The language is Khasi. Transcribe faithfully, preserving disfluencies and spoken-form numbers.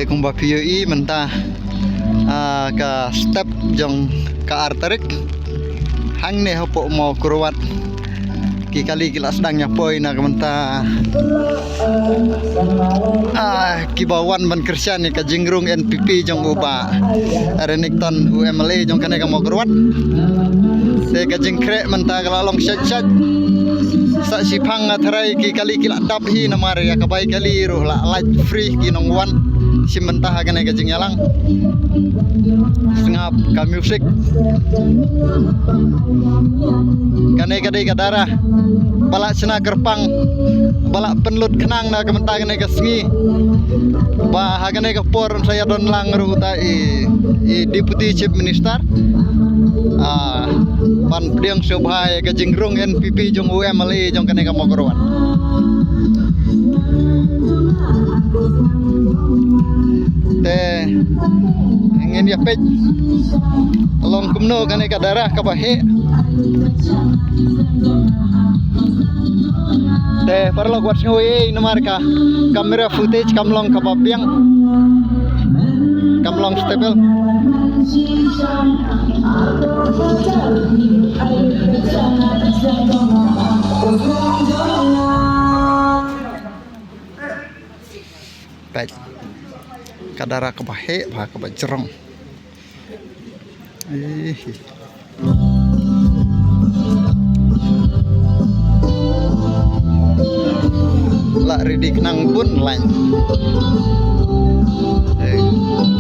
Kumba phi ïohi mynta, ah, ka step jong ka ar tarik. Hangne hapoh Mawkyrwat ki kali ki la sdang ïa poi na ka mynta, ah, kiba wan ban kyrshan ïa ka jingrung N P P jong u Bah Renikton, u M L A jong kane ka Mawkyrwat. Te ka jingkhreh mynta ka la long shait shait. Sa shiphang nga tharai ki kali ki la dap hi namar ïa ka bai kali ruh la lait free ki nongwan. Shim bynta ha kane ka jingïalang. Sngap ka music. Kane ka dei ka dara ba la shna kyrpang, ba la pynlut khnang na ka mynta kane ka sngi. Ba ha kane ka por sa ïa don lang ruh uta i, i Deputy Chief Minister. Ah, ban pdiang sngewbha ïa ka jingrung N P P jong u M L A jong kane ka Mawkyrwat. Te ngin ïa peit long kumno kane ka dara kaba heh. Te paralok, wat sngew ei namar ka camera footage kam long kaba biang, kam long stable. Peit. Ka dara kaba heh bha, kaba jrong. Ih. La ready khnang bun line. Eh.